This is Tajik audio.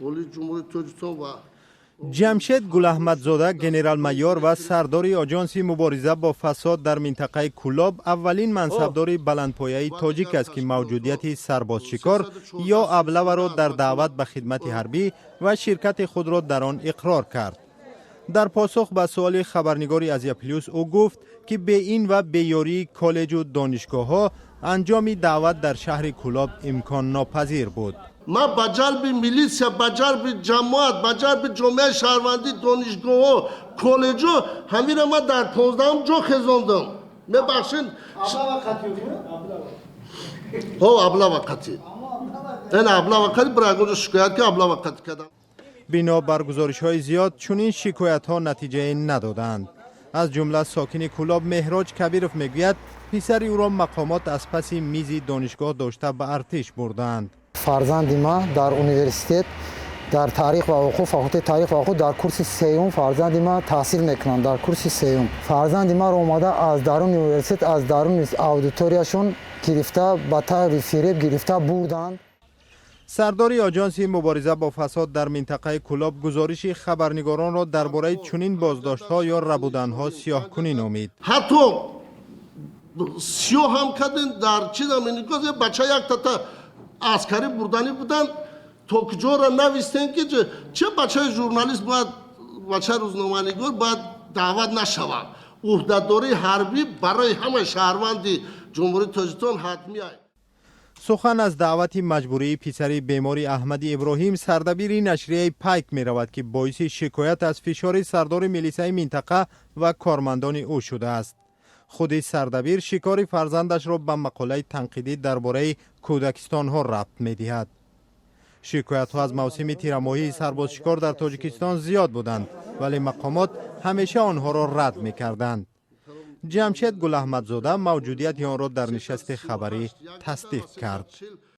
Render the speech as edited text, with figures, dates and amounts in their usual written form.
Олии Ҷумҳурии Тоҷикистон ва Ҷамшед Гулаҳмадзода, генерал-майор ва сардори Оҷонси мубориза бо фасод дар минтақаи Кӯлоб, аввалин мансабдори баландпояи тоҷик аст, ки мавҷудияти сарбозшикор ё облаваро дар даъват ба хидмати ҳарбӣ ва ширкати худро дар он иқрор кард. Дар посух ба суоли хабарнигори Азия Плюс ӯ гуфт, ки бе ин ва бе ёрии коллеҷу донишгоҳҳо анҷоми даъват дар шаҳри Кӯлоб имконнопазир буд. Ман ба ҷалби милитсия, ба ҷалби ҷамоат, ба ҷалби ҷомеаи шаҳрвандӣ, донишгоҳҳо, коллеҷҳо, ҳамира ман дар 15-ум ҷо хезондам. Мебахшед, ҳо, облава қатӣ, эн облава қатӣ бирагонҷо шикоят ки облава қатӣ кардам. Бино бар гузоришҳои зиёд, чунин шикоятҳо натиҷае надоданд. Аз ҷумла сокини Кӯлоб Меҳроҷ Кабиров мегӯяд, писари ӯро мақомот аз паси мизи донишгоҳ дошта ба артиш бурданд. Фарзанди ман дар университет, дар таърих ва ҳуқуқ, факултети таърих ва ҳуқуқ, дар курси сеюм фарзанди ман таҳсил мекунанд. Дар курси сеюм фарзанди маро омада, аз даруни университет, аз даруни аудиторияшон гирифта, ба таври фиреб гирифта бурданд. Сардори Оҷонси мубориза бо фасод дар минтақаи Кӯлоб гузориши хабарнигоронро дар бораи чунин боздоштҳо ё рабуданҳо сиёҳкунӣ номид. Ҳатто сиёҳ ҳам кардем дар чизам, бача яктата аскарӣ бурданӣ буданд, то куҷора навистем, ки че бачаи журналист бояд, бачаи рӯзноманигор бояд даъват нашавад. Уҳдадории ҳарбӣ барои ҳамаи шаҳрванди Ҷумҳурии Тоҷикистон ҳатмӣ аст. Сухан аз даъвати маҷбурии писари бемори Аҳмади Иброҳим, сардабири нашрияи Пайк, меравад, ки боиси шикоят аз фишори сардори милисаи минтақа ва кормандони ӯ шудааст. Худи сардабир шикори фарзандашро ба мақолаи танқидӣ дар бораи кӯдакистонҳо рабт медиҳад. Шикоятҳо аз мавсими тирамоҳии сарбозшикор дар Тоҷикистон зиёд буданд, вале мақомот ҳамеша онҳоро рад мекарданд. Ҷамшед Гулаҳмадзода мавҷудияти онро дар нишасти хабарӣ тасдиқ кард.